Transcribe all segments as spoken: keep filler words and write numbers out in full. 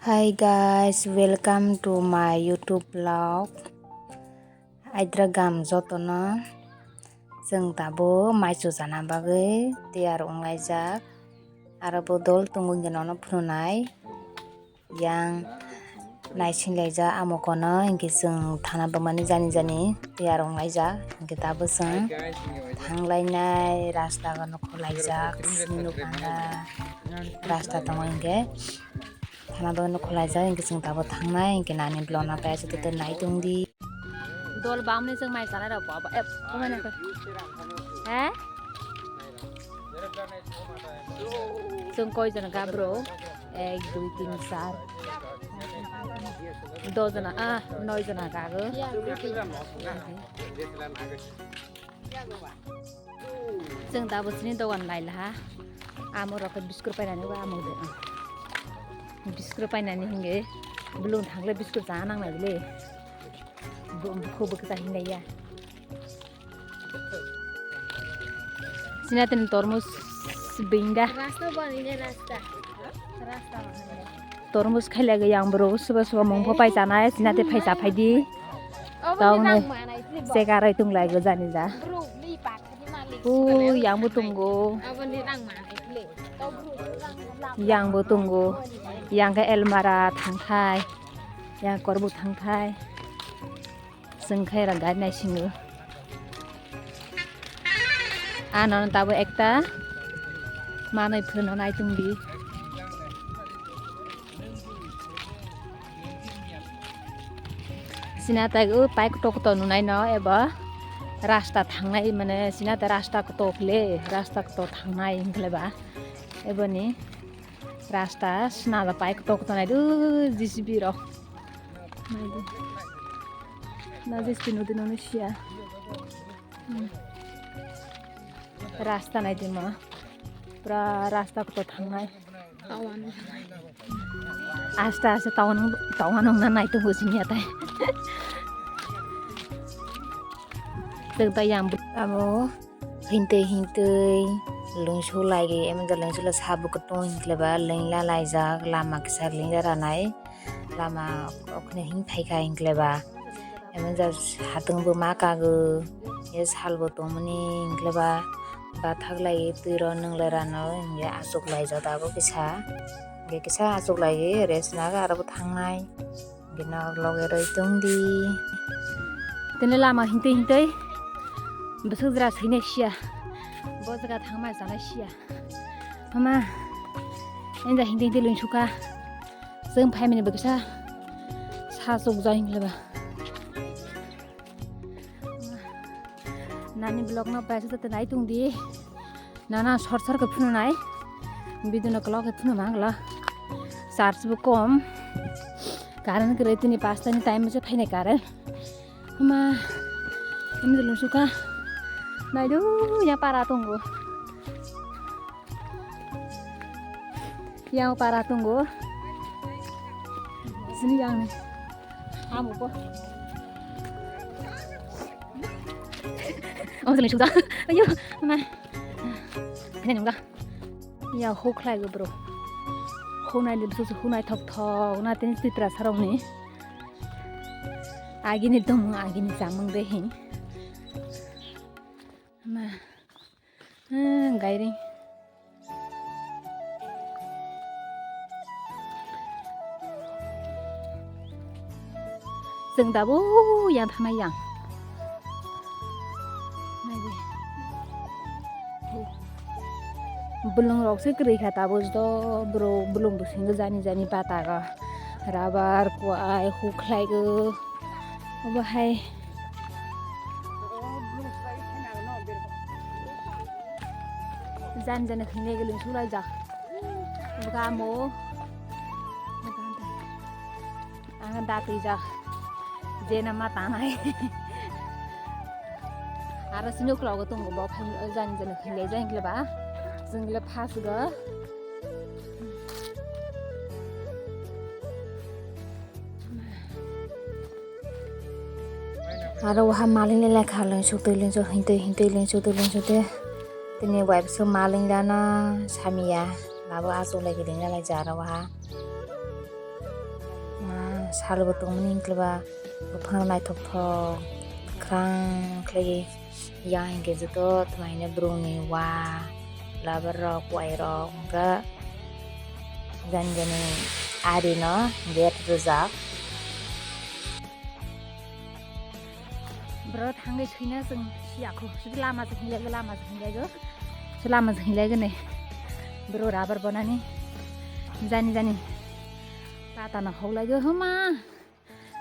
Hi guys, welcome to my YouTube vlog. Aidra gam jotono, chwng tabuk maichu chana bagwi tiyar wnglaijak. Aro bo dol tongo hwnkhe nono phunuknai. Yang naisinglaijak amo kono, hinkhe chwng thana bagmani jani jani tiyar wnglaijak. Hinkhe tabuk chwng thanglainai rasta no kholaijak, sini nukha rasta tongo hinkhe. Thana bagwi no khwlaijak, hinkhe chwng tabuk thangnai, hinkhe nani vlog no paisa tei nai tongdi. Dol bamni chwng mai chanai rok bo abo, eh, kumana ko. He? Chwng koi jona ga bro? Ek, dui, tin, char. Do jona, ah, noi jona gago. Chwng tabuk chini dogan lailaha. Amo rok biscuit painani bo amo de. Biscuit painani hinge belung thangle biscuit cha nang nai le. Bukho bukho cha hinlaiya. Sina tini tormos bingda. Rasta bani ne rasta. Rasta bani. Tormos khailaigo yang bro, soba soba mungpho pai chanai, sina te phai cha phaidi. Obo ni rang manai tini bo. Chegarai tonglaigo jani ja. Bro, li pathani malik. O, yang bo tongo. Obo ni rang manai tini. Yang bo tongo. Yang khe almara thangthai. Yang korbo thangthai. Chwng khe ra gari naisingo. Ano tabuk ekta manwi phwrwngno nai tongdi. Sina tai o pai kotor kotor nunai no ebo rasta thangnai, mane sina tai rasta kotor le, rasta kotor thangnai hinkhe ba eboni rasta sina da pai kotor kotor nai do J C B rok. Nai di. Na J C B nodi nono sia. Hmm. Rasta nai di ma. Pura rasta kotor thangnai. Asta asta tawan tawan na nai to buji ya tai. Tei tai yang abo. Hintwi hintwi lwngsu lai emon jora lwngsu lai sabo kwtwng hinkhe ba lwngla laijak lama kisa lwngla ranai lama okhne him phaikha hinkhe ba emon jora hatungbo ma kago e salbo tongmani hinkhe ba bathak lai twiro nwnglai rano hinkhe achuk laijak abo kisa hinkhe kisa achuk lai rest nago aro bo thangnai. Bini loge roi tongdi. Tini lama hintwi hintwi bwswk jora swinai siya. Bo jaga thangma chanai siya. Mama, enda hintwi hintwi lwng sukha. Chwng phaimani bwkisa sa chukjak hingleba. Nani vlog no paisa tei nai tongdi. Nana sor sor khe phunuknai. Video no kwlok khe phunuk mangla. Charge bo kom. Current kwrwi tini pasta ni time se phainai current. Ma, ini dulu suka. Nai do ya para tunggu. Yang para tunggu. Sini yang ni. Kamu kok. Oh, sini sudah. Ayo, ma. Ini nungga. Ya, huk lai go bro. Hunai lim susu hunai thok thok na tini Tiprasa rok ni. Agini tongmung agini chamung de hin. Ma. Hmm, gairing. Chwng tabuk yang thangnai yang. Naidi. Bwlwng rok se kwrwi kha tabuk joto bwrwi bwlwng bwswk jani jani bata go. Rabar, kuai, huk khlai go. Obo hai. Jan jan khwlai gwlwng sulaijak. Bwkha mo. Ang da twijak. Jena ma tanai. Aro sini uklogo tongo bo jan jan khwlai jang kle ba. Jeng le phas go. Aro waha malingni lekha lungsuk twi lungsuk hintwi hintwi lungsuk twi lungsuk twi. Tini wife se maling dana samiya. Labo achuk lai giding lai jaro waha. Salbo tongmani hwnkhe ba buphang naithok thok kwkhwrang khlaiwi yang hinkhe joto twmaino brumni wa, labar rok, wai rok hwnkhe jani jani ari no gate rwjak. Bro thangwi swina chwng siyakho, sidi lama se hinlaigo, lama se hinlaigo, se lama se hinlaigo ne. Bro rabar bonani jani jani pata no hoklaigo homa.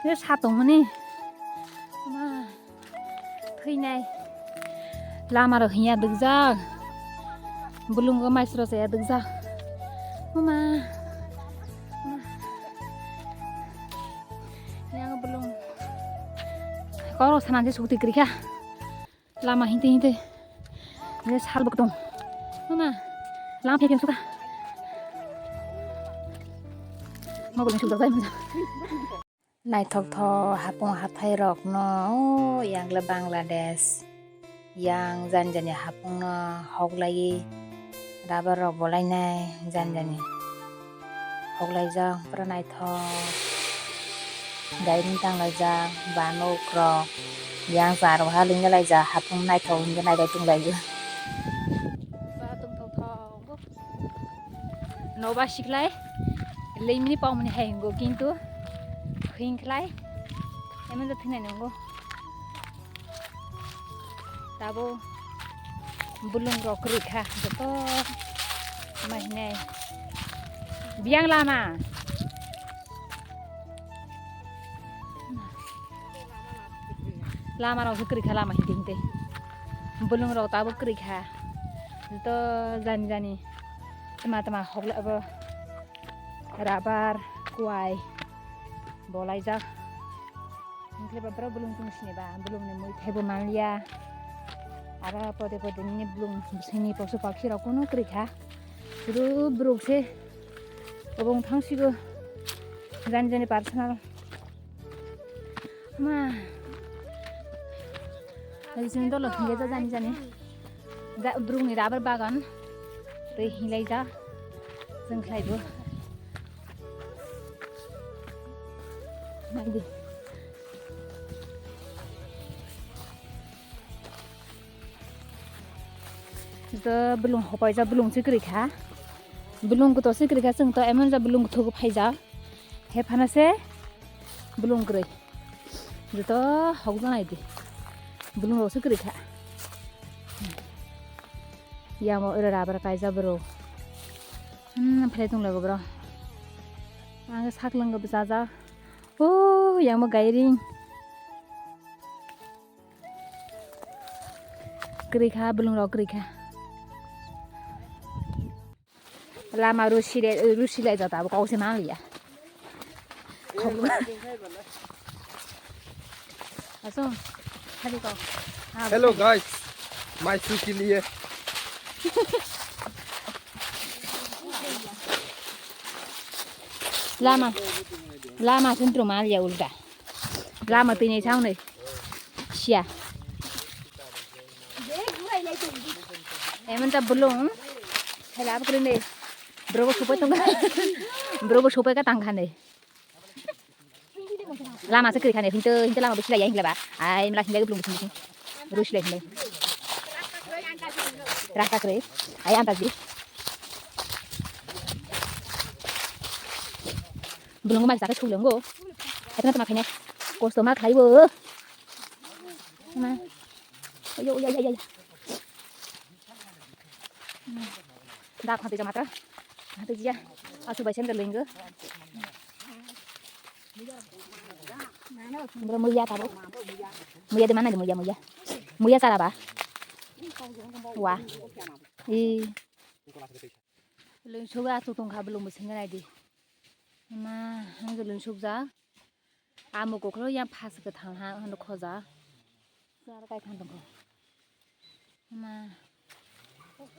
Be sa tongmani. Ma. Thwinai. Lama rok hinya dukjak. Bulung go maisro se dukjak. Homa. Yang bulung. Koro sanan je sukti krikha. Lama hinte hinte. Ini sal bok tong. Mama, lama phe phe suka. Mau boleh sudah saya. Naithok thok hapung hathai rok no, o yang le Bangladesh. Yang jani jani hapung no hoklai. Rabar rok bolainai jani jani. Hoklaijak pura naithok. Gairing tanglaijak, banuk rok. Yang char wahal wnglaijak, hapung naithok wngwi naibai tonglaio. Ba tongthok thok. Noba siklai. Lemni pamani hai hingo kintu. Hingklai. Emang jat hinai nungo. Tabo bulung rok kwrwi kha joto ma hinai biyang lama. Lama rok se kwrwi kha, lama hinte hinte bulung rok tabo kwrwi kha joto jani jani tma tma hokla abo rabar kuai bolaijak. Hingkhe ba borok bulung tong sini ba, bulung ni mui thaibo manliya. Aro pode pode nini bulung bisingni posu pakhi rok kunu kwrwi kha. Suru borok se obo wng thang sigo jani jani personal. Ma. Hai sini dolo hinge jani jani. Ja, borok ni rabar bagan. Tei hinglai ja. Jeng khlai bo. Naidi. Joto bulung hopai ja bulung se kwrwi kha. Bulung kotor se kwrwi kha, chwng to emon ja bulung kuthuk phai ja. He phano se bulung kwrwi. Joto hok ja naidi. Bulung rok se kwrwi kha. Yamo oro rabar kaijak borok. Hmm, phlai tong lago borok. Ang sak lwng bwchajak. Oh, yang bo gairing. Kwrwi kha, bulung rok kwrwi kha. Lama rusi le, rusi lai jata bo kok se ma liya. Aso, khali kok. Hello guys, my suki liye. Lama, lama sentro ma liya ulta. Lama tini saunai. Sia. Emon ta bulung. Hela apa kene. Bro bo supai tong. Bro bo supai ka tang khane. Lama se kri khane. Hinte hinte lama bo silai ya hingla ba. Ai mela hingla bulung sini. Bro silai hingla. Rasta kri. Ai anta ji. Bulung ma sa ka chulung go. Hapna tama khane. Kosto ma khlai bo. Ma. Ayo, ayo, ayo, ayo. Da khati jama ta. Khati jiya. Asu bai sem da lengo. Bro muya tabo. Muya de mana de muya, muya. Muya sara ba. Wa. I. Lungsuk a tu tong kha bulung bo sengga nai di. Ma, ang lungsuk ja. Amo koklo yang phas kwthang ha, hano khoja. Sar kai thang tongkho. Ma,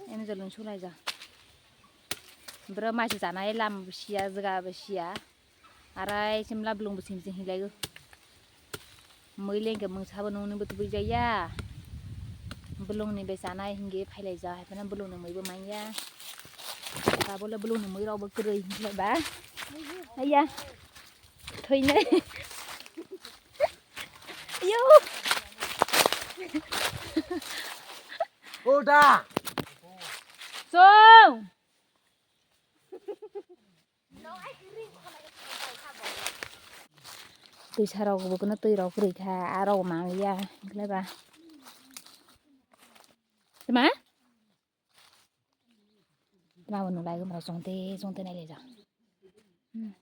eno jolong sulai ja. Bro mai se janai lam bo sia, jaga bo sia. Arai simla bulung bo sing sing hilai go. Mui lengke mung sabo nung nung bo tubui jaya. Bulung ni be janai hinge phailai ja, hai phano bulung ni mui bo manya. Tabole bulung ni mui rok bo kwrwi hinlai ba. Aya. Thwinai. Yo. Oda. Song. Twi sarok bo kono twi rok kwrwi kha, a rok mang ya, wngkhe ba. Tma? Tma bo nulai gumra chongte, chongte nai le ja. Hmm.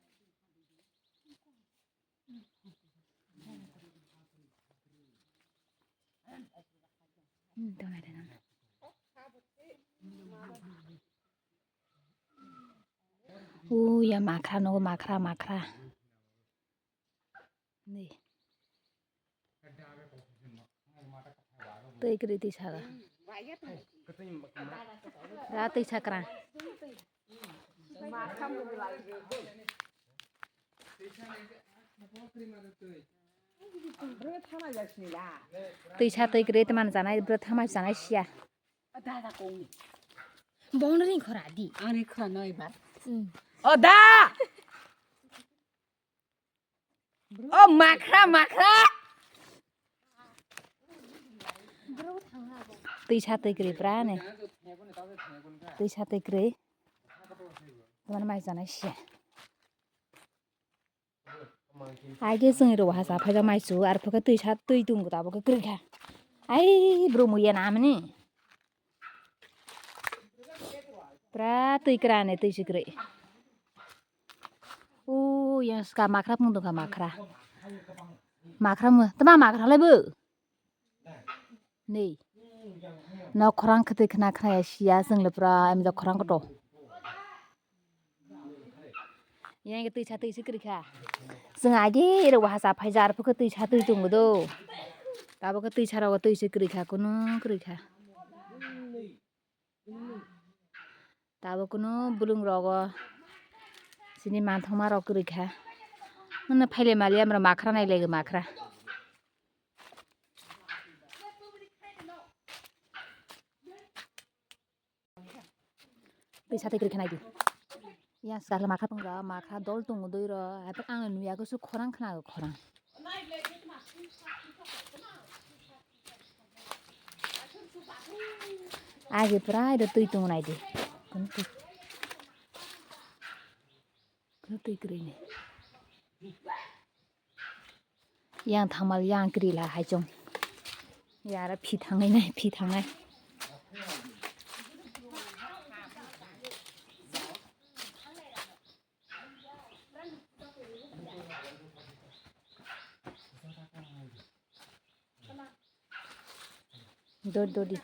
Hmm, tong nai le nang. Uya makhra nogo, makhra, makhra. Ni. Twi kwrwi twi saka. Ra twi sakra. Twi sa twi kwrwi twi man janai bro thamai janai siya. Bong ring khora di. Ani khora noi ba. Hmm. O da! O makhra, makhra! Twi sa twi kwrwi pra ne. Twi sa twi kwrwi. Twi man mai janai siya. Age chwng rw hasa phaijak maisu, ar phuke twi sa twi tung tabuk kwrwi kha. Ai bro muya namani. Pra twi kwrani twi si kwrwi. O yang ska makhra phung dong kha makhra. Makhra mu tama makhra lai bo. Nei. No khorang khwtwi khna khna ya siya chwng le pura em da khorang koto. Yang twi sa twi si kwrwi kha. Chwng agi ero hasa phai jar phuka twi sa twi tung do. Tabo khe twi sa ro twi si kwrwi kha kunu kwrwi kha. Tabo kunu bulung rogo sini manthokma rok kwrwi kha. Hwnwi phaile mali amro makhra nai laigo makhra. Twi sa twi kwrwi khe nai di. Yang swkang makha tongo, makha dol tongo dui ro. Haikhe ang nuya khe su khorang khna khorang. Agi pura ida twi tongo nai di. Kono twi kwrwi ni. Yang thamal yang kwrwi la hai chong. Yara phi thangnai nai, phi thangnai. Dodi, dodi.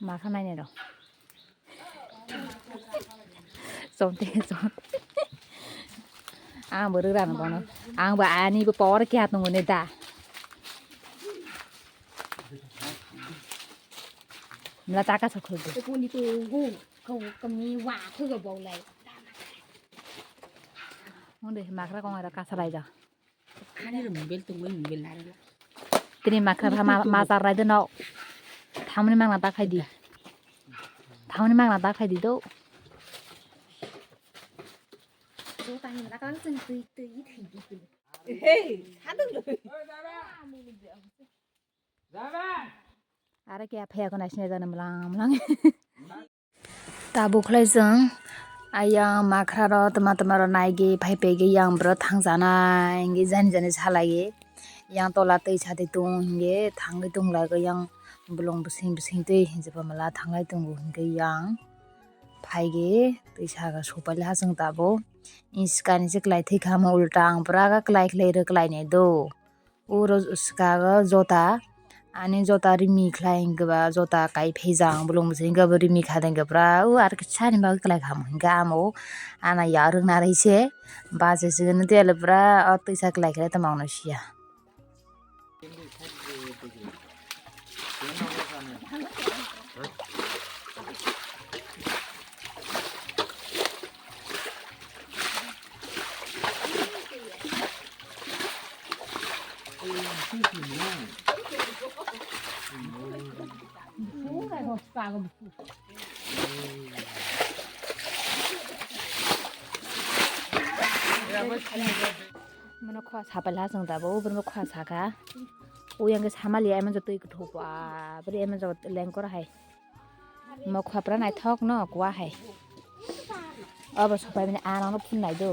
Makha nainai rw. Chonte, chonte. Ang bo rwrang bono. Ang bo ani bo power kya tongo ne da. Mla taka sa khulde. Kuni tu gu, kau kami wa tu ga bau lai. Onde makra kong era kasa lai ja. Ani ro mobile tongwi mobile lari la. Tini makha pha ma, ma char rai de no. Thamni mangna ta khai di. Thamni mangna ta khai di do. Jo tani mala kang cheng tui tui thai di. Hey, hadung lo. Are khe phaya khna sine jana mlang mlang. Tabuk khlai chwng ayang makhraro twma twma rok naigwi phai pegwi yang bwrwi thangjanai hinwi jani jani salaiwi yang tola twi sadi tung hinwi thangwi tung laigo yang bolong bising bising twi hinwi mala thanglai tongo hinwi yang phaigwi twi saka sopaili ha chwng tabuk. Iskani se kwlai thwi kha omo ulta ang pura kwlai khlai rw kwlai nai do. Uro swkang o jota, ani jota rimi khlai hwnkhe ba jota kai phaijak ang bolong bwsai hwnkhe abo rimi kha de hwnkhe pura o ar kisa ni bagwi kwlai kha hwnkhe amo ana yarwk narwk se bachai se nw tei pura o twisa kwlai khe tongma sia. Mano khwa sapal ha chwng tabuk, oborok khwa sakha. Uyang khe samali emon jotoi kwthok ba, bwrwi emon jotoi lengkor hai. Mokha pura naithok no kuwa hai. Obo sopai mani ano no phun nai do.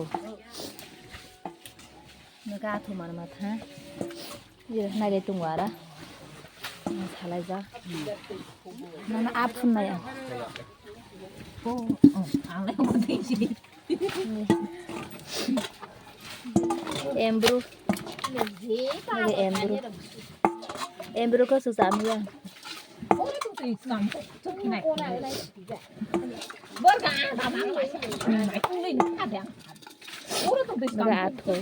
Nokha athu man ma tha. Ye nai le tungwara. Salai ja. Nana a phun nai. Oh, oh, ang le mo dei si. Embru. Nage embru. Embru ko su samya. Nage atho.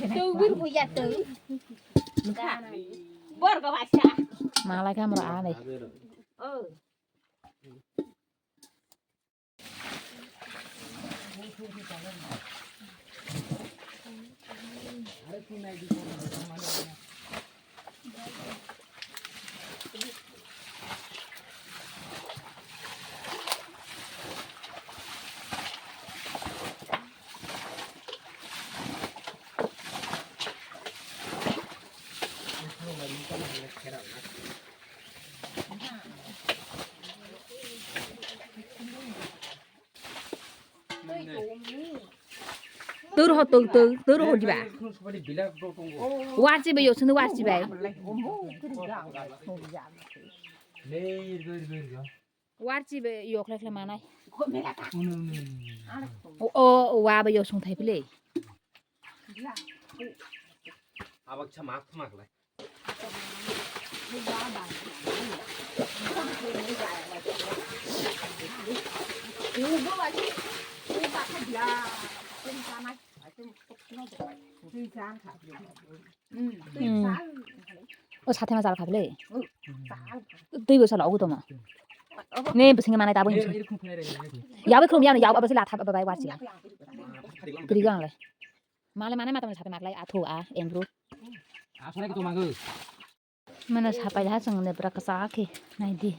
Malai kamro anai. Tur ho, tur, tur, tur ho diba. Warchi bai yosunu warchi bai. Warchi bai yoklai khlai manai. O, o, wa bai yosung thai pili. Abak cha mak mak lai. O sathe ma jal khaple. Twi bo sala ogu toma. Ne bwswngni manai tabuk hinwi. Yabai khulum yano yabo abase latha bai warchi. Twi go angle. Male mane mata mane sathe maklai athu a embru. Asore ki tomago. Mano sapai ha chwng ne bwra kwchak khe nai di.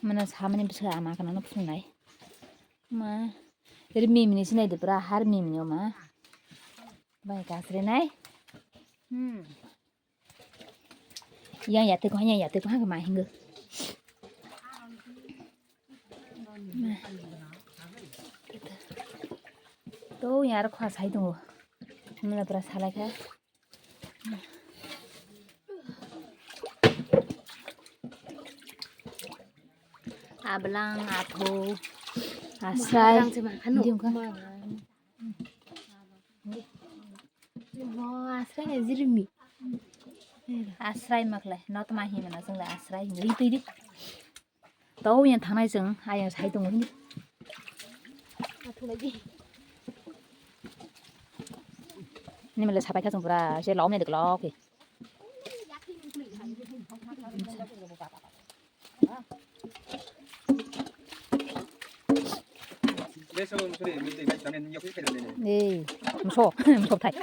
Mano samani bwswk ama kana no phunai. Ma ri mimini sinai di bwra har mimini o ma. Bai kasri nai. Hmm. Yang ya teko yang ya teko ha ma hingo. To yar khwa sai tongo. Mano bwra salai kha. Ablang, atho, asrai. Ablang se makan no. Diung ka? Mo asrai ne jirimi. Asrai maklai, not ma hi mana sung la asrai. Ri tui di. Tau yang thangnai chwng, ayang sai tongo hindi. Ni mele sapai kha chwng pura, se lom ne dik lok. Ei, mso, mso thai.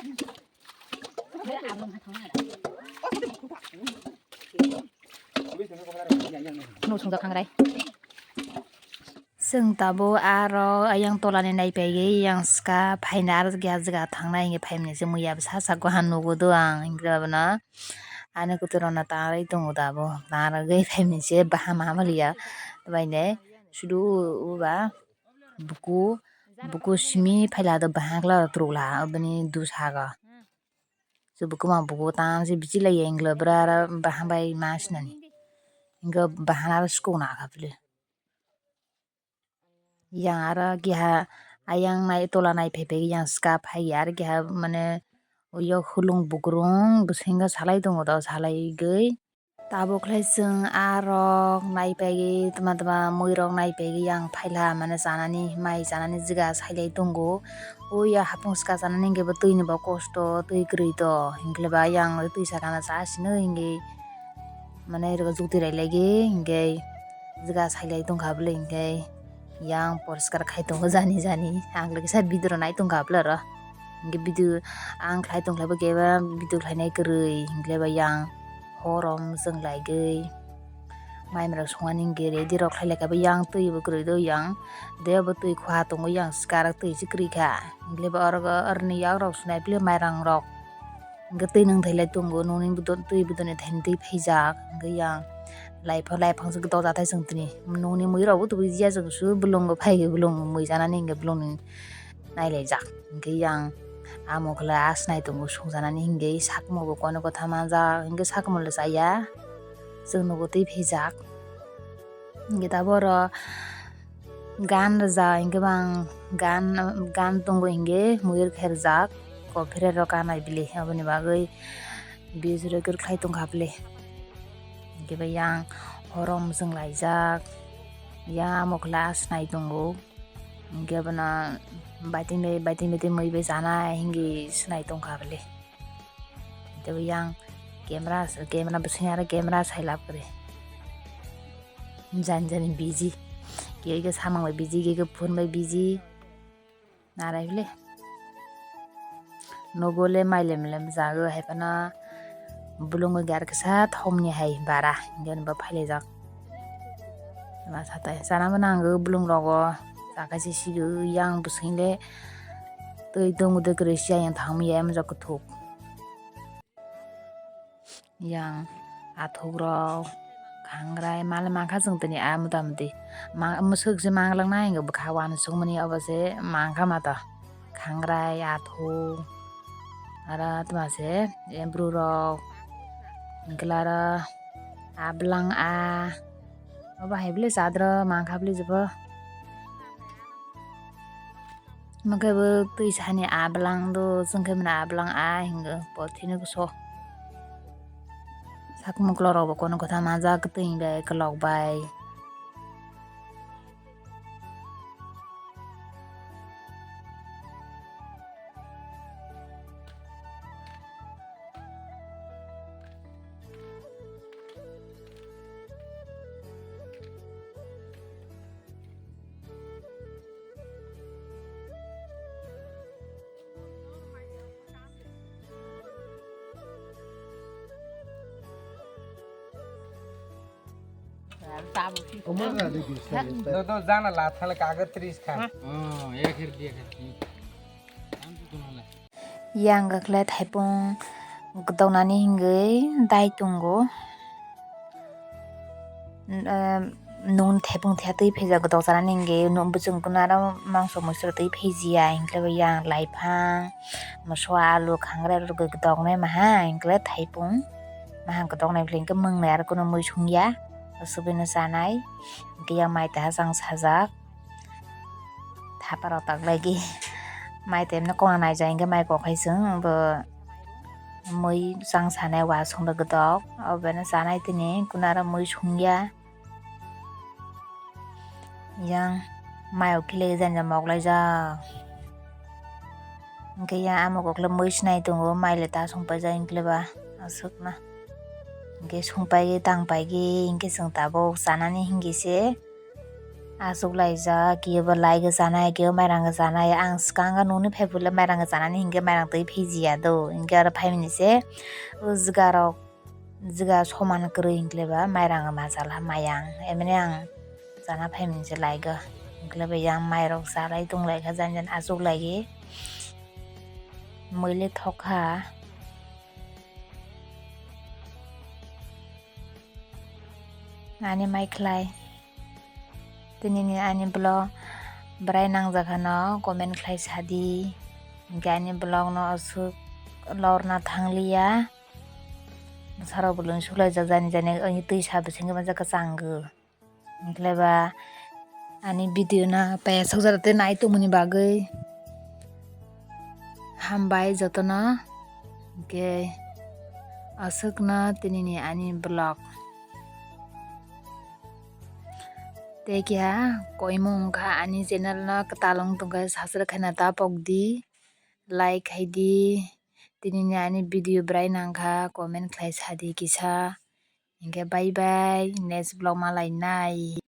Nung sung jak kangrai. Chwng tabuk aro ayang tolani naipaigwi yang ska phaina aro jaga thangnai hinwi phaimani se muya bwsa sakgo han nugo do ang hinwi babano ani kwtwirokno tangwi tongo tabuk tangwi phaimani se baham hamaliya bainai sudu uba buku buku simi phaila do bahakla turukla aboni dusago. Chwng bwkha bugo tang se bichilai ya wngla bwra aro baham bai ma sinani. Wngkha bahana aro sukuna kha bwle. Yang aro keha ayang nai tola nai phai phai yang ska phai ya aro keha mane uyo hulung bukrung bwskango salai tongo do salai gwi. Tabuk khlai chwng aa rok naipaigwi twma twma mui rok naipaigwi yang phaila mane chanani mai chanani jaga sailai tongo. O ya hapung swka chanani hinkhe bo twini bo kosto twi kwrwi to hinkhe ba yang twi sakano cha sino hinkhe mane rwgwi jukti railai gwi hinkhe jaga sailai tongkha bwlwi hinkhe. Yang poriskar khai tongo jani jani. Ang le kisa video rok nai tongkha bwle oro. Hinkhe video ang khlai tongkhlai bo khe ba video khlainai kwrwi hinkhe ba yang horo mwchwng laigwi. Mai rok songmani hingke ready rok khlai lai kha, bo yang twi bo kwrwi do yang, de bo twi khoha tongo yang, swkang rok twi se kwrwi kha, hingke bo oro, oroni yak rok swnai phile mairang rok, hingke twi nwng thai lai tongo, nungni twi budon ni thaini twi phaijak, hingke yang laipha-, laiphang se doja thai chwng tini, nungni mui rok bo tubui ya chwng su, bolong bo phai bolong mui chanani hingke bolong ni nai lai jak, hingke yang amo khlai a swnai tongo songjanani hingke sakmo bo kono kotha manjak, hingke sakmo le chaya. Chwng nugo twi phijak. Hingke tabuk oro gan rwjak, hingke bang gan, gan tongo hingke mui rok khe rwjak. Kophere rok kanai bili, aboni bagwi views rok khe khlai tongkha bili. Hingke bai yang horom chwng laijak, yang amo khlai a swnai tongo. Hingke bono baiting bai, baiting bai tei mui bai chanai hingke swnai tongkha bili. Tei yang camera, camera bwswng aro camera sai lab kwrwi. Jani jani busy. Kiyai khe samung bai busy, kiyai khe phone bai busy. Narai bile. Nogo le mai lem lem jago hai phano bolong bai gar kisa thomni hai bara. Hingke ba phai laijak. Ma satai sana bo nango bolong rogo. Saka se sigo yang bwswng le twi tongo de kwrwi siya yang thangma ya mojak kuthuk. Yang athuk rok, khangrai, male mankha chwng tini a mota moti. Ma-, mwswk se manglang nai hwnkhe bwkha uansukmani obo se mankha ma to. Khangrai, athuk, aro tma se, embru rok, hwnkhe aro ablang a, obo hai bwle chadro mankha bwle jebo. Omo khe bo twi sani ablang do, chwng khe mani ablang a hingo, pothino so. Sak muklo rok bo kono kotha majak, twi bai, kwlok bai. Omo na de gisa. Do do jana la thale kaga tris kha. Oh, ek her diya kha. Yang gakle thaipung gdoknani hingwi dai tongo. Em, nung thepung theptwi phejak dok janani hinwi nung bwswng kunaro mangso muiso twi phejiya, hinkhe bo yang laiphang, moso, alu, khangrai rwgwi dok nai maha, hinkhe thaipung maha dok nai hinkhe mwngnai aro kunu mui sungya, aswk bini chanai, hinkhe yang mai tah chang sajak. Thapa rok tak lagi mai temno kona naijak hinkhe mai kok hai chwng bo mui chang sanai wasung rok dok obo no chanai tini kunaro mui sungya yang mai rok kile janja mok laijak hinkhe yang amo kokle mui sinai tongo mai le ta sung paijak hinkhe ba aswk na hinkhe sung paigwi tang paigwi hinkhe chwng tabuk chanani hinwi se. Aswk laijak, kebo lai gw chanai, kebo mairang gw chanai. Ang swkang nungni phaiphuru le mairang gw chanani hinkhe mairang twi phijiya do. Hinkhe aro phaimani se o jiga rok, jiga soman kwrwi hinkhe ba mairang gw machala mayang. Emani ang chana phaimani se lai gw. Hinkhe ba yang mairok chalai tong lai kha jani jani aswk laiwi. Mui le thok kha. Ani mai khlai. Tini ni ani vlog bwrai nangjak hano comment khlai sadi. Hinkhe ani vlog no aswk lorna thangliya. Bwsarok bolong suklaijak jani jani ani twi sa bisingtwi masa kwchang gw. Hinkhe ba ani video no payasok jora tei nai tongmani bagwi hambai jotono. Hinkhe aswkno tini ni ani vlog. Tei keha koimung wngkha ani channel no kwtal wng tongkha subscribe khaina ta pokdi, like khaidi, tini ni ani video bwrai nangkha comment khlai sadi kisa. Hinkhe bye bye, next vlog ma lainai.